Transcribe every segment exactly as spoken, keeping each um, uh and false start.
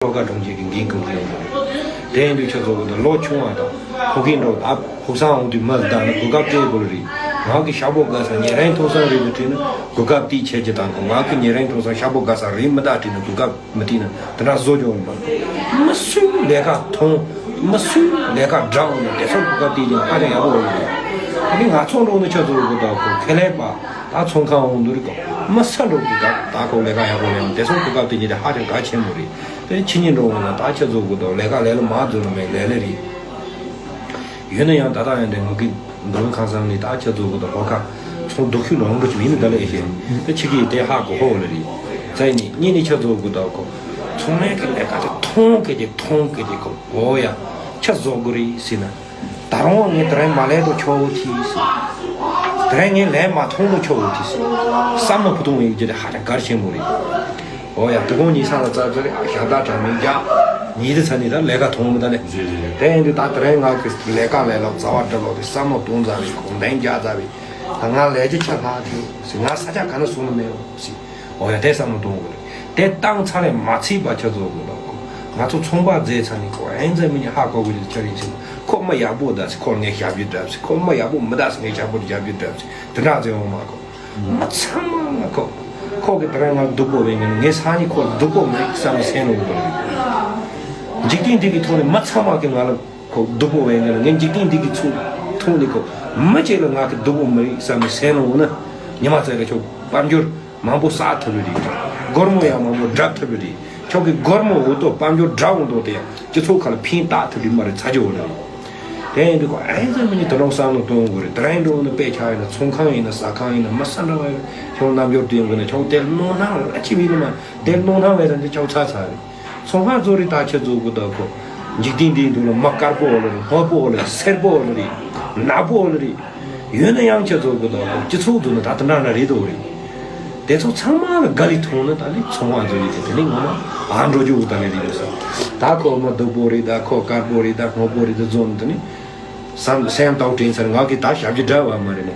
ལྷོ་ཁ་གྲོང་ཁྱེར་གྱི་འགན་འཁུར་མཁན་ཡོད་པ་རེད། དེ་ཡིན་དུས་ཁྱེད་ཚོ་གི་ད་ལོ་ཆུང་བ་དང་ཕོ་སྐྱེས་འགྲོ་ད་ཕོ་བཟང་འོང་དུས་མི་ལ་བདག་ན་གོ་སྐབས་སྤྲད་དགོས་རེད། ང་གི་ཤ་བོ་དགའ་ས་ཉེ་རིང་མཐོ་ས་རེད་དུ་བྲིས་ན་གོ་སྐབས་དེའི་ཆེད་ཀྱི་དང་གོ་ང་གི་ཉེ་རིང་མཐོ་ས་ཤ་བོ་དགའ་ས་རེད་མི་བདག་བྲིས་ན་གོ་སྐབས་མི་བྲིས་ན་དེ་འདྲ་བཟོ་རྒྱུ་ཡོད་མ་རེད། མི་སུས་ལས་ཀ་མཐོང་མི་སུས་ལས་ཀ་འདྲ་འོང་ན་དེ་ཚོར་གོ་སྐབས་དེ་ཀྱང་ཧ་ཅང་ཡག་པོ་ཡོད་རེད། དེ་ནི་ང་ཚོ་འགྲོ་ནི་ཁྱེད་ཚོ་གི་ད་གོ་ཁེ་ལས་པ་ད་ཚོང་ཁང་འོང་དུས་རེད་གོ་མི་ས་འགྲོ་གི་ད་ད་གོ་ལས་ཀ་ཡག་པོ་ལས་འོང་དེ་ཚོར་གོ་སྐབས་དེ་ཉིད་དེ་ཧ་ཅང་གལ་ཆེན་པོ་རེད། དེ་ཕྱི་ཉིན་འགྲོ་འོང་ན་ད་ཁྱེད་ཚོ་གི་ད་ལས་ཀ་ལས་ལ་མ་འཛུལ་ལ་མེད་ལས་ལས་རེད། ཡོད་ན་ཡང་ད་ལྟ་ཡང་དེ་ངུ་གི་འདུན་ཁང་སང་ནི་ད་ཁྱེད་ཚོ་གི་ད་ལོ་ཁ་ཚོང་སྡུག་ཤུགས་ལོང་འགྲོ་ཆུ་མིན་ནི་ད་ལས་ཤེས་དེ་ཕྱི་གི་དེ་ཧ་གོ་ཧོ་ལ་རེད། ཙའི་ནི་གཉིས་ནི་ཁྱེད་ཚོ་གི་ད་གོ་ཚོང་ལས་ཀྱི་ལས་ཀ་དེ་མཐོང་གི་དེ་མཐོང་གི་དེ་གོ་འོ་ཡ་ཁྱེད་བཟོ་དགོས་རེད་ཟེར་ན། ད་རུང་ངས་དེ་རིང་མ་ལས་དོ་ཆོག་གི་ཟེར། དེ་རིང་ངས་ལས་མ་མཐོང་དོ་ཆོག་གི་ཟེར། བསམ་བློ་བུ་ཐུང་བའི་རྒྱུ་དེ་ཧ་ཅང་གལ་ཆེན་པོ་རེད། འོ་ཡ་དུ་གོང་ཉིན་སང་ལ་ཙག་ཙག་རེད་ཨ་ཞག་ད་གྲ་མིན་རྒྱག་ཉིན་དེ་ཚ་ནི་ད་ལས་ཀ་མཐོང་མི་ད་ནས་དེ་ཡིན་དུས་ད་དེ་རིང་ང་གི་ལས་ཀ་ལས་ལོག་རྩ་བ་སྒྲུབ་ལོག་དེ་བསམ་བློ་གཏོང་ཚར་བའི་གོང་གདན་རྒྱག་ཚར་བའི་ད་ང་ལས་ཀྱི་ཆ་ལྷག་གི་ཟེར་ང་ས་ཆ་ག་ན་སོང་ནི་མེད་ཟེར། འོ་ཡ་དེ་བསམ་བློ་གཏོང་དགོས་རེད། དེ་བཏང་ཚར་ནས་མ་ཚིག་པ་ཁྱེད་ཚོ་དགོས་ལ་ཁོ་ང་ཚོ་ཚོང་པ་མཛད་ཚར་ནས་ཁོ་ཨེན་ཛེ་མི་ཉི་ཧ་གོ་གི་རེད་ཁྱེད་རིང་ཆེན་ཁོ་མ་ཡག་པོ་ད་སི་ཁོ་ངས་ཞབས་ཀྱི་འདྲ་སི་ཁོ་མ་ཡག་པོ་མི་ད་སི་ངས་ཞབས་པོ་ཞབས་ཀྱི་འདྲ་སི་དེ་འདྲ་ཚེ་འོང་མ་གོ་མ་ཚང་མ་ཁོ་ཁོ་གི་དེ་རིང་ང་སྡུག་པོ་བས་ངས་ངས་ས་ནི་ཁོ་སྡུག་པོ་མེད་བསམ་ནས་སེམས་ལ་འོང་གི་རེད། འཇིག་རྟེན་འདི་གི་ཐོག་ནས་མ་ཚང་མ་གི་ང་ལ་ཁོ་སྡུག་པོ་བས་ངས་ངས་འཇིག་རྟེན་འདི་གི་ཚུལ་མཐོང་ནས་ཁོ་མི་གཅིག་ལ་ང་གི་སྡུག་པོ་མི་རིག་བསམ་ནས་སེམས་ལ་འོང་ན་ཉི་མ་ཚེ་ལ་ཁྱོད་དཔལ་འབྱོར་མང་པོ་བསགས་ཐུབ་ཀྱི་རེད། སྒོར་མོ་ཡང་མང་པོ་བསྒྲུབ་ཐུབ་ཀྱི་རེད། ཁྱོད་ཀྱི་སྒོར་མོ་འོ་ཏོ་དཔལ་འབྱོར་འདྲ་འོང་དོ་དེ་ཡང་སྤྱི་ཚོགས་ཁ་ལ་ཕན་བཏགས་ཐུབ་ཀྱི་མ་རེད་ཚ་རྒྱུ་འོ་རེད། དེ་ཡིན་དུས་ཁོ་ཨེ་ཙམ་མི་ནི་དུ་ནོག་བསམ་བློ་གཏོང་དགོས་རེད། དེ་རིང་འགྲོ་ནི་དཔེ་ཆ་ཡིན་ན་ཚོང་ཁང་ཡིན་ན་ཟ་ཁང་ཡིན་ན་མི་ས་འདྲ་བ་ཡོད་ཁྱོད་རྣམ་འགྱུར་དུ་ཡོང་གི་ན་ཁྱོད་དེར་སྣང་སྣང་ཨ་ཅི་མི་ནི་མ་དེར་སྣང་སྣང་བས་ཙམ་གྱི་ཁྱོད་ཚ་ཚ་རེད། ཚོང་ཁང་བཟོ་རིགས་དག་ཆ་བཟོ་དགོས་དག་གོ་འཇིག་རྟེན་འདིའི་འདུག་ལ་མ་དཀར་པོ་འོ་ལ་རེད། སྔོ་པོ་འོ་ལ་རེད། སེར་པོ་འོ་ལ་རེད། ནག་པོ་འོ་ལ་རེད། ཡོད་ན་ཡང་ཆ་བཟོ་དགོས་དག་གོ་སྤྱི་ཚོགས་འདུག་ན་ད་དེ་འདྲ་ན་རེད་དོ་རེད། དེ་ཚོ་ཚང་མ་ལ་དགའ་ལི་མཐོང་ན་ད་ལི་ཚོང་བ་བཟོ་རིགས་དེ་དེ་ནི་ངོ་མ་ཨ་འགྲོ་རྒྱུ་ད་ལི་རེད་ས། ད་ཁོ་མ་སྡུག་པོ་རེད་ད་ཁོ་དཀར་པོ་རེད་ད་སྔོ་པོ་རེད་ད་བཟོ་ན་དེ་ནི་སེམས་སེམས་ཏོག་དྲན་ཚར་ང་གི་ད་ཞབས་ཀྱི་འདྲ་བ་མ་རེད་ནི།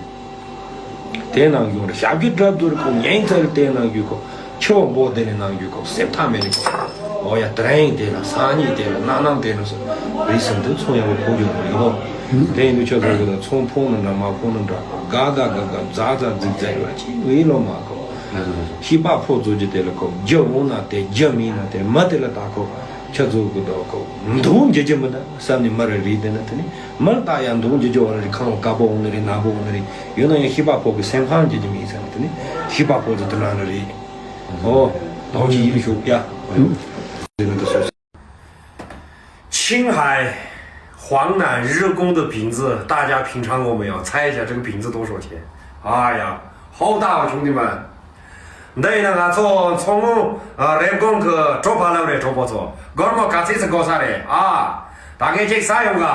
དེ་ནང་བཞིན་རེད། ཞབས་ཀྱི་གྲབས་དུར་ཁོ་ཉན་ཚར་དེ་ནང་བཞིན་ཁོ་ཆེ་བ་འབོ་དེ་ནས་ནང་བཞིན་ཁོ་སེམས་ཐག་མེད་ནས་ཁོ་འོ་ཡ་དྲན་དེ་ལ་སང་ཉིན་དེ་ལ་གནངས་གནངས་དེ་ལ་སོ་རེད་ཟིན་དུ་ཚོང་ཡག་པོ་ཕོག་རྒྱུ་རེད་ཧོ། དེ་ཡིན་དུས་ཁྱོད་ཚོ་གི་ཚོང་ཕོག་ནི་འདྲ་མ་ཕོག་ནི་འདྲ་དགའ་དགའ་དགའ་དགའ་མཛའ་མཛའ་རྫིག་རྫིག་ལ་ཅི་འོས་ལོ་མ་ཁོ། ཤི་པ་ཕོག་ཚོ་རྒྱུ་དེ་ལ་ཁོ་རྒྱུ་འོང་ན་དེ་རྒྱུ་མིན་ན་དེ་མི་དེ་ལ་ད་ཁོ་ཁྱོད་ཚོ་གི་ད་ཁོ་འདུག་འགྱུར་རྒྱུ་མི་འདུག་བསམ་ནས་མི་རེ་རེད་དེ་ན་དེ་ནི་མི་ལ་ད་ཡང་འདུག་འགྱུར་རྒྱུ་བ་རེ་རེ་ཁང་བ་དཀར་པོ་འོང་ནི་རེད་ནག་པོ་འོང་ནི་རེད། ཡོད་ན་ཡང་ཤི་པ་ཕོ་གི་སེམས་ཁམས་ཀྱི་ཀྱི་མིང་ཟེར་ན་དེ་ནི་ཤི་པ་ཕོ་ཚོ་དེ་ན་ནི་རེད། ཨོ། ལོག་ཅི་ཡིན་ཞུ་ཡ། ཆིང་ཧའེ་ཧུའང་ནན་རི་ཀོང་དུ་བིང་ཙི་ད་ཅག་ཕིང་ཁྲང་གོ་མི་ཡང་ཚའི་ཅག་ཅིག་བིང་ཙི་དོ་ཧྲོ་ཆེ། ཨ་ཡ། ཧའོ་ད་བ་ཆུང་དུ་མ། འདི་ཡིན་ན་ང་ཚོ་མཚོ་སྔོན་རེབ་གོང་གི་གྲོ་ཕ་ལབ་རེད་གྲོགས་པོ་ཚོ། སྒོར་མོ་ག་ཚོད་ཙི་དགོས་ས་རེད་ཨ། ད་ངས་ཅིག་ས་ཡོང་ག་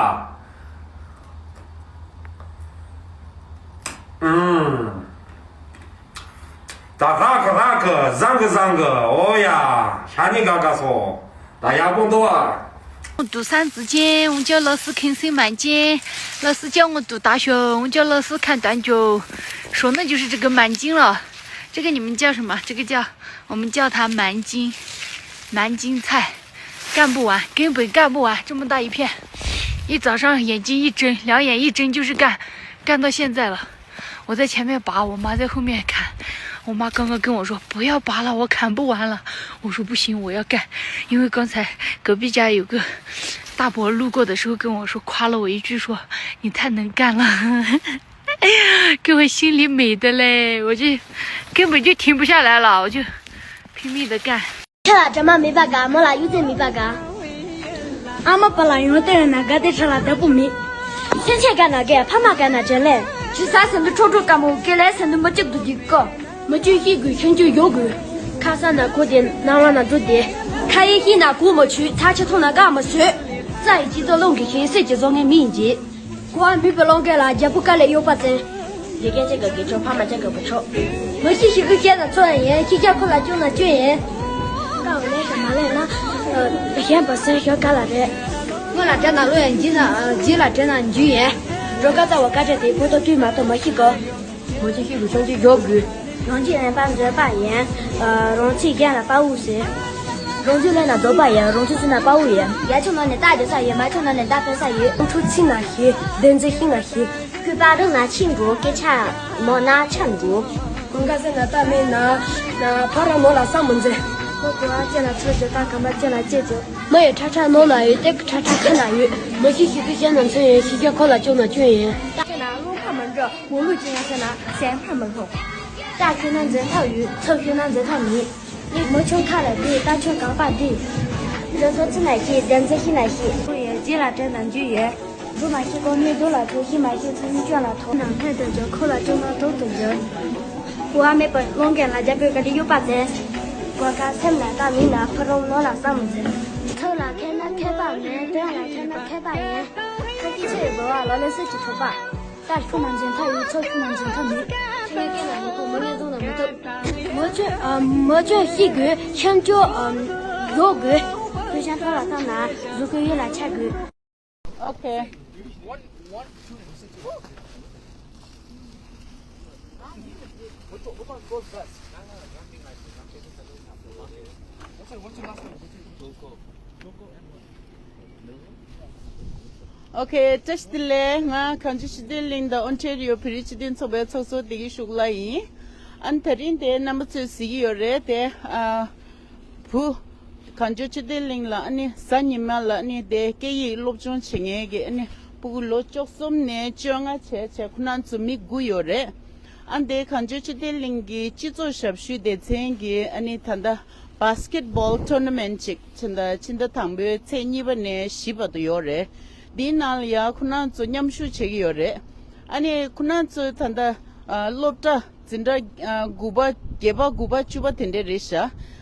ཨུམ། ད་ཧ་གི་ཧ་གི་བཟང་གི་བཟང་གི་ཨོ་ཡ། ཤ་ཉེ་ག་ག་སོ། ད་ཡག་པོ་འདུག་ཨ། 我读三字经，我叫老师肯辛蛮金，老师叫我读大学，我叫老师看短久，说那就是这个蛮金了。这个你们叫什么？这个叫，我们叫它蛮金，蛮金菜。 干不完，根本干不完，这么大一片，一早上眼睛一睁，两眼一睁就是干，干到现在了。我在前面拔，我妈在后面砍。我妈刚刚跟我说：“不要拔了，我砍不完了。”我说：“不行，我要干。”因为刚才隔壁家有个大伯路过的时候跟我说，夸了我一句说：“你太能干了。”给我心里美的嘞，我就根本就停不下来了，我就拼命的干。 ཁྱེད་ལ་དྲི་མ་མེད་པ་དགའ། མོ་ལ་གཡུག་རྩལ་མེད་པ་དགའ། ཨ་མ་པ་ལ་ཡང་སྟེར་ན་དགའ་སྟེ་ཁྲ་ལ་བདག་པོ་མེད། སེམས་ཅན་དགའ་ན་དགའ། ཕ་མ་དགའ་ན་དྲན་ལེ། ཇི་ས་ཟེར་འདི་ཁྲོ་ཁྲོ་དཀར་མོ། ཀེ་ལེ་ཟེར་འདི་མི་གཅིག་ཏུ་འདི་ཀོ། མི་གཅིག་ཤེས་དགོས་ཁྱོད་ཚོས་ཡོད་དགོས། ཁ་ས་ན་གོ་དེ་ནང་ལ་ན་འགྲོ་དེ། ཁ་ཡེ་ཤེས་ན་གོ་མ་ཆུད། ཚ་ཆེ་མཐོང་ན་དགའ་མ་བཟོད། རྩ་ཡི་སྤྱི་ཚོགས་སློང་གི་ཤེས། སྲིད་ཀྱི་བཟོ་ངན་མི་ཡིན་གྱི། ཁོ་བ་མེད་པའི་བློ་འགེལ་ལ་རྒྱལ་པོ་དཀའ་ལས་གཡོག་པ་བཙན། དགེ་རྒན་ཅན་ག་དགེ་ཆོག་ཕ་མ་ཅན་ག་བུ་ཆོག་མ་ཤི་ཤི་ཁུ་སྐྱེ་ན་འཚོ་ཡ་ཡིན། ཤི་ཁྱ་ཁོ་ལ་བཅུག་ན་བཅུག་ཡིན། ཀ་བ་ལས་ཤ་མ་ལས་ན། གཞན་པ་ཟེར་ཞོ་ག་ལ་རེད། སྔོན་ལ་དྲན་ན་བློ་ཡང་འཇིག་ན་རྗེས་ལ་དྲན་ན་འཇུ་ཡིན། འགྲོ་ཀ་རྩ་བ་ཀ་བྲལ་དེ་ཕོ་ཏོ་དུས་མ་གཏོགས་མ་ཤི་གོ་མོ་ཅི་ཤི་དགོས་ཤོང་ཅི་ཞོག་དགོས། རང་ཅི་ཨན་པ་མཛོད་པ་ཡིན། རང་ཚིག་རྒྱན་ལ་པ་འུ་ཟེར། རང་ཚོའི་ལས་ན་འདོད་པ་ཡོད། རང་ཚོའི་སེམས་ན་དཔའ་བོ་ཡོད། ཡ་ཆུང་ནང་ནས་རྟ་སྡོད་ས་ཡོད། མ་ཆུང་ནང་ནས་མདའ་འཕེན་ས་ཡོད། རང་ཚོ་ཚིག་ན་ཤེས། བདེན་ཚིག་ཤེས་ན་ཤེས། སྐུད་པ་རིང་ན་ཆིང་དགོས། སྐད་ཆ་མང་ན་ཆང་དགོས། གོང་ཁ་སེམས་ན་རྟ་མེད་ན། ཕ་ར་ནོར་ལ་ས་མི་འཛེམ། མི་གོ་བ་ཅན་ལ་ཚོད་བྱེད། ད་གམ་པ་ཅན་ལ་སྐྱེ་བྱེད། མི་ཡི་ཁྲ་ཁྲ་ནོར་ན་ཡོད། སྟེགས་ཀྱི་ཁྲ་ཁྲ་ཁ་ན་ཡོད། མི་ཤེས་ཤེས་དུས་བཤད་ན་མཚོན་ཡིན། ཤེས་རྒྱ་ཁོ་ལ་བཅོལ་ན་སྐྱོན་ཡིན། ད་ཁྱེད་ན་རླུང་ཁ་མི་འགྲོ། མོ་ལུས་ཅན་ཡང་ཟེར་ན་སེམས་ཁ་མི་ལྷུང་། རྟ་ཁྱོད་ན་འཛིན་ཐབས་ཡོད། ཚུར་ཁྱོད་ན་འཛིན་ཐབས་མེད། མི་ཆུང་ཁ་ལ་བསྡད། རྟ་ཁྱོད་གང་པ་བསྡད། འདི་ཚོ་ཚིག་ན་ཤེས། བདེན་ཚིག་ཤེས་ན་ཤེས། ཁོ་ཡི་རྗེས་ལ་དྲན་དང་རྒྱུ་ཡོད། འབུ་མ་ཤེས་གོང་མའི་རྡོ་ལ་ཐུག་ཤེས་མ་ཤེས་ཚོགས་མི་སྐྱོན་ལ་ཐོག་ནང་ལྷན་དུ་འཇོག་ཁོ་ལ་སྐྱོན་མ་ཐོག་ཏུ་འཇོག་གོ་བ་མེད་པར་སློང་མཁན་ལ་རྒྱ་བོད་ག་འདྲ་གཡོག་པ་དེ། གོ་ཁ་སེམས་ལ་རྟ་མིན་ན་ཕ་རོང་ནོར་ལ་ས་མི་འཛིན། ཐུགས་ལ་ཁེལ་ན་ཁེལ་པ་མེད། དོན་ལ་ཁེལ་ན་ཁེལ་པ་ཡིན། ཁ་སྐད་ཆེ་བའི་འབོལ་བ་ལོ་ལོན་སྲིད་ཀྱི་ཐོབ་པ། རྟ་ཁྱོད་ན་འཛིན་ཐབས་ཡོད། ཚོགས་ཁྱོད་ན་འཛིན་ཐབས་མེད། ཁྱོད་ཀྱི་ན་མི་ཐུབ། མི་ལས་བཟུང་ན་མི་ཐུབ། མི་ཆོས་ཨ། མི་ཆོས་ཤེས་དགོས། ཁྱམས་ཆོས་ཨ། བཟོ་དགོས། དཔེ་ཆ་ཐོག་ལ་བཏང་ན་བཟོ་དགོས་ཡོད་ལ་ཆ་དགོས། Okay. Okay, བཀྲ་ཤིས་བདེ་ལེགས། ང་གངས་ལྗོངས་སྤྱི་བདེ་གླིང་དང་ཨོན་ཊེ་རི་ཡོ་བོད་རིགས་སྤྱི་མཐུན་ཚོགས་པའི་ཚོགས་གཙོ་བདེ་སྐྱིད་ཤུགས་ལགས་ཡིན། ཨ་ནི་དེ་རིང་དེ་རྣམ་པ་ཚོས་གཟིགས་ཀྱི་ཡོད་རེད་དེ། ཨ། བུ། གངས་ལྗོངས་སྤྱི་བདེ་གླིང་ལ་ཨ་ནི་གཟའ་ཉི་མ་ལ་ཨ་ནི་དེ་སྐད་ཡིག་སློབ་སྦྱོང་བྱེད་མཁན་གྱི་ཨ་ནི་སྤུ་གུ་ལོ་བཅུ་གསུམ་ནས་བཅོ་ལྔ་བྱས་བྱས་ཁོ་རང་ཚོ་མི་དགུ་ཡོད་རེད། ཨ་འདི་གངས་ལྗོངས་སྤྱི་བདེ་གླིང་གི་སྤྱི་ཚོགས་ཞབས་ཞུའི་སྡེ་ཚན་གྱི་ཨ་ནི་ད་ལྟ་བྷ་སི་ཀེད་བྷོལ་ཊོར་ན་མེན་ཊི་ཅིག་ཕྱི་ཟླ་ཕྱི་ཟླ་དང་པོའི་ཚེས་གཉིས་པ་ནས་བཞི་བར་དུ་ཡོད་རེད། འདིའི་ནང་ལ་ཡང་ཁོ་རང་ཚོ་མཉམ་ཞུགས་བྱེད་ཀྱི་ཡོད་རེད། ཨ་ནི་ཁོ་རང་ཚོའི་ད་ལྟ་ཨ་སློབ་གྲྭ་འཛིན་གྲྭ་ཨ་དགུ་པ་བརྒྱད་པ་དགུ་པ་བཅུ་པ་དེ་འདྲས་རེད་ཤག་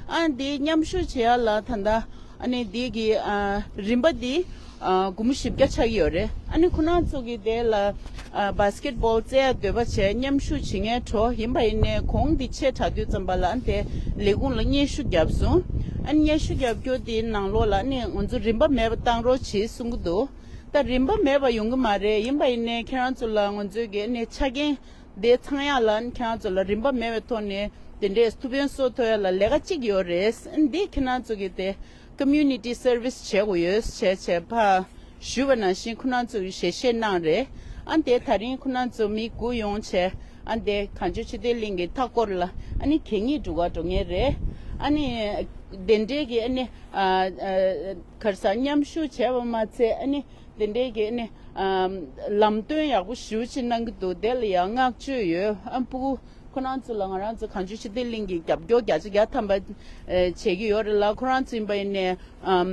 ཨ་འདི་མཉམ་ཞུགས་བྱེད་ཡ་ལ་ད་ལྟ་ཨ་ནི་འདི་གི་ཨ་རིན་པ་འདི་ཨ་སྒོར་མོ་བཞི་བརྒྱ་ཆགས་ཀྱི་ཡོད་རེད། ཨ་ནི་ཁོ་རང་ཚོ་གི་དེ་ལ་ཨ་བྷ་སི་ཀེད་བྷོལ་རྩེ་ཡ་འདོད་པ་བྱས་མཉམ་ཞུགས་བྱེད་མཁན་གྲོགས་ཡིན་པ་ཡིན་ནའི་གོང་འདི་ཆེ་དྲགས་དུས་ཙམ་པ་ལ་ཨ་ནི་དེ་ལས་ཁུངས་ལ་སྙན་ཞུ་བརྒྱབ་སོང་། ཨ་ནི་སྙན་ཞུ་བརྒྱབ་རྒྱུ་དེའི་ནང་ལོགས་ལ་ཨ་ནི་ང་ཚོ་རིན་པ་མེད་པ་བཏང་རོགས་བྱེད་གསུང་གི་འདུག་ད་རིན་པ་མེད་པ་ཡོང་གི་མ་རེད། ཡིན་པ་ཡིན་ནའི་ཁྱེད་རང་ཚོ་ལ་ང་ཚོའི་གི་ཨ་ནི་ཆ་རྐྱེན་དེ་ཚང་ཡག་ལ་ཨ་ནི་ཁྱེད་རང་ཚོ་ལ་རིན་པ་མེད་པའི་ཐོག་ནས་དེ་འདྲའི་ཐུགས་ཕན་གསོ་ཐུབ་ཡག་ལ་ལས་ཀ་གཅིག་ཡོད་རེད། ཨ་ནི་འདི་ཁྱེད་རང་ཚོ་གི་དེ་ཀོ་མིའུ་ནི་ཊི་སར་བི་སི་བྱེད་དགོས་ཡོད་བྱས་བྱས་ཕ་ཞུས་པ་ནང་བཞིན་ཁོ་རང་ཚོ་གི་ཞལ་བཞེས་གནང་རེད། ཨ་ནི་དེ་ད་རིང་ཁོ་རང་ཚོ་མི་དགུ་ཡོང་བྱས་ཨ་ནི་དེ་གངས་ལྗོངས་སྤྱི་བདེ་གླིང་གི་མཐའ་སྐོར་ལ་ཨ་ནི་གད་སྙིགས་སྒྲུག་ག་འགྲོ་མཁན་རེད། ཨ་ནི་དེ་འདྲའི་གི་ཨ་ནི་ཨ་ཨ་ག་རེ་ཟ་མཉམ་ཞུགས་བྱས་པ་མ་ཚད་ཨ་ནི་དེ་འདྲའི་གི་ཨ་ནི་ཨ་ལམ་སྟོན་ཡག་པོ་ཞེ་པོ་ཅིག་གནང་གི་འདུག་དེ་ལ་ཡང་བསྔགས་བརྗོད་ཡོད། ཨ་སྤུ་གུ་ཁོ་རང་ཚོ་ལ་ང་རང་ཚོ་གངས་ལྗོངས་སྤྱི་བདེ་གླིང་གིས་རྒྱབ་སྐྱོར་བརྒྱ་ཆ་བརྒྱ་ཐམ་པ་ཨ་བྱེད་ཀྱི་ཡོད་རེད་ལ། ཁོ་རང་ཚོ་ཡིན་པ་ཡིན་ནའི་ཨམ་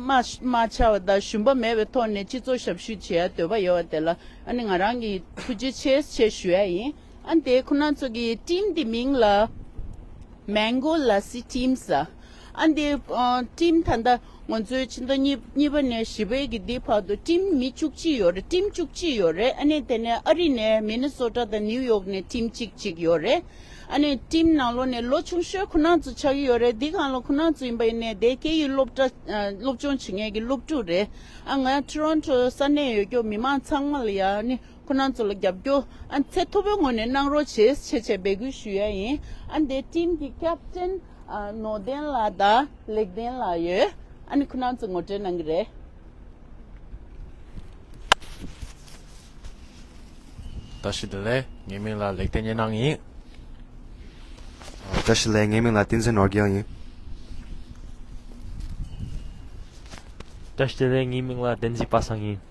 མ་མ་ཆག་པ་དང་ཞུམ་པ་མེད་པའི་ཐོག་ནས་སྤྱི་ཚོགས་ཞབས་ཞུ་བྱེད་ཡ་འདོད་པ་ཡོད་པ་དེ་ལ་ཨ་ནི་ང་རང་གིས་ཐུགས་རྗེ་ཆེ་ཆེ་ཞུ་ཡ་ཡིན། ཨ་ནི་དེ་ཁོ་རང་ཚོ་གི་ཊིམ་འདི་མིང་ལ་Mango Lassi Team ཟེར། ཨ་ནི་དེ་ཨ་ཊིམ་ད་ལྟ་ང་ཚོའི་ཕྱི་ཟླ་གཉིས་གཉིས་པ་ནས་བཞི་པའི་གི་འདི་བར་དུ་ཊིམ་མི་བཅུ་གཅིག་ཡོད་རེད། ཊིམ་བཅུ་གཅིག་ཡོད་རེད། ཨ་ནི་དེ་ནས་ཨ་རི་ནས་མི་ནི་སོ་ཊ་དང་ནིའུ་ཡོག་ནས་ཊིམ་གཅིག་གཅིག་ཡོད་རེད། ཨ་ནི་ཊིམ་ནང་ལོགས་ནས་ལོ་ཆུང་ཤོས་ཁོ་རང་ཚོ་ཆགས་ཀྱི་ཡོད་རེད། འདི་སྒང་ལ་ཁོ་རང་ཚོ་ཡིན་པ་ཡིན་ནའི་དེ་སྐད་ཡིག་སློབ་གྲྭ་ཨ་སློབ་སྦྱོང་བྱེད་མཁན་གྱི་སློབ་ཕྲུག་རེད། ཨ་ང་ཊོ་རོན་ཊོ་ས་གནས་ཡོད་རྒྱུ་མི་མང་ཚང་མ་ལ་ཡ་ཨ་ནི་ཁོ་རང་ཚོ་ལ་རྒྱབ་སྐྱོར་ཨ་ཚད་མཐོ་པོའི་ངོས་ནས་གནང་རོགས་བྱེད་བྱེད་བྱས་འབོད་སྐུལ་ཞུ་ཡ་ཡིན། ཨ་ནི་དེ་ཊིམ་གྱི་ཀེབ་ཊེན་ཨ་ནོར་ལྡན་ལགས་དང་ལེགས་ལྡན་ལགས་ཡོད། ཨ་ནི་ཁོ་རང་ཚོ་ངོ་སྤྲོད་གནང་གི་རེད། བཀྲ་ཤིས་བདེ་ལེགས། ངའི་མིང་ལ་ལེགས་ལྡན་སྙེ་ནག་ཡིན། བཀྲ་ཤིས་བདེ་ལེགས། ངའི་མིང་ལ་བསྟན་འཛིན་ནོར་རྒྱལ་ཡིན། བཀྲ་ཤིས་བདེ་ལེགས། ངའི་མིང་ལ་བསྟན་འཛིན་པ་སངས་ཡིན།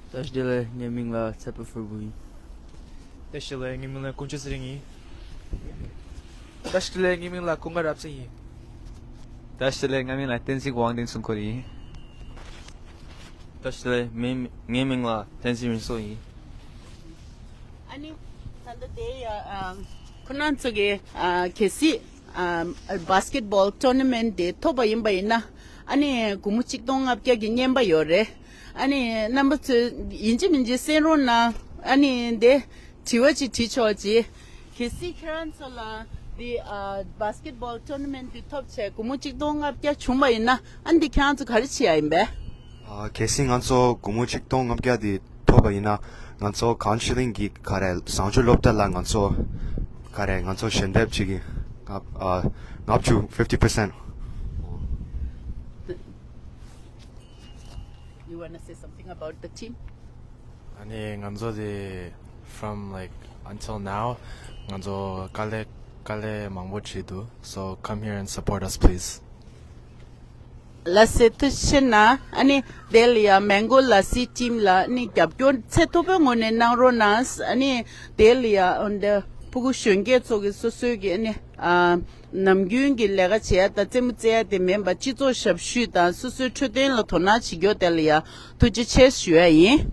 བཀྲ་ཤིས་བདེ་ལེགས། ངའི་མིང་ལ་ཚེ་དཔལ་ཕུར་བུ་ཡིན། བཀྲ་ཤིས་བདེ་ལེགས། ངའི་མིང་ལ་དཀོན་མཆོག་ཚེ་རིང་ཡིན། བཀྲ་ཤིས་བདེ་ལེགས། ངའི་མིང་ལ་ཀུན་དགའ་རབ་བརྩེ་ཡིན། བཀྲ་ཤིས་བདེ་ལེགས། ངའི་མིང་ལ་བསྟན་འཛིན་དབང་ལྡན་ཚུན་ཁོར་ཡིན། བཀྲ་ཤིས་བདེ་ལེགས། མི་ངའི་མིང་ལ་བསྟན་འཛིན་རིང་སོ་ཡིན། ཨ་ནི་ད་ལྟ་དེ་ཡ་ཨ་ཁོ་རང་ཚོ་གི་ཨ་གལ་སྲིད་ཨ་བྷ་སི་ཀེད་བྷོལ་ཊོར་ན་མེན་ཊི་དེ་ཐོབ་པ་ཡིན་པ་ཡིན་ན་ཨ་ནི་སྒོར་མོ་གཅིག་སྟོང་ལྔ་བརྒྱ་གི་རྔན་པ་ཡོད་རེད། ཨ་ནི་རྣམ་པ་ཚོས་ཡིན་གཅིག་མིན་གཅིག་གསན་རོགས་གནང་། ཨ་ནི་དེ་དྲི་བ་ཅིག་དྲི་ཆོག་ཅིག་གལ་སྲིད་ཁྱེད་རང་ཚོ་ལ་འདི་ཨ་བྷ་སི་ཀེད་བྷོལ་ཊོར་ན་མེན་ཊི་འདི་ཐོབ་བྱས་སྒོར་མོ་གཅིག་སྟོང་ལྔ་བརྒྱ་བྱུང་བ་ཡིན་ན་ཨ་འདི་ཁྱེད་རང་ཚོ་ག་རེ་བྱེད་ཡ་ཡིན་པས། ཨ་གལ་སྲིད་ང་ཚོ་སྒོར་མོ་གཅིག་སྟོང་ལྔ་བརྒྱ་འདི་ཐོབ་པ་ཡིན་ན་ང་ཚོ་གངས་ལྗོངས་གླིང་གི་ག་རེ་བཟང་སྤྱོད་སློབ་གྲྭ་ལ་ང་ཚོ་ག་རེ་ང་ཚོ་ཞལ་འདེབས་བྱེད་ཀྱི། ལྔ་ཨ་ལྔ་བཅུ་fifty percent། You wanna say something about the team? ཨ་ནི་ང་ཚོ་དེ་from, like, until now ང་ཚོ་དཀའ་ལས་དཀའ་ལས་མང་པོ་བྱས་འདུག so come here and support us, please. ལགས་སེ་ཐུགས་རྗེ་ཆེ་གནང་། ཨ་ནི་དེ་ལ་ཡ་མེང་གོ་ལ་སི་ཊིམ་ལ་ཨ་ནི་རྒྱབ་སྐྱོར་ཚད་མཐོ་པོའི་ངོས་ནས་གནང་རོགས་གནང་། ཨ་ནི་དེ་ལ་ཡ་ཨ་ནི་ཕྲུ་གུ་གཞོན་སྐྱེས་ཚོ་གི་སོ་སོའི་གི་ཨ་ནི་ཨ་ནམ་རྒྱུན་གྱི་ལས་ཀ་བྱེད་ཡ་དང་རྩེད་མོ་རྩེ་ཡ་དེ་མིན་པ་སྤྱི་ཚོགས་ཞབས་ཞུ་དང་སོ་སོའི་འཕྲོད་བསྟེན་ལ་དོ་སྣང་བྱེད་རྒྱུ་དེ་ལ་ཡ་ཐུགས་རྗེ་ཆེ་ཞུ་ཡ་ཡིན།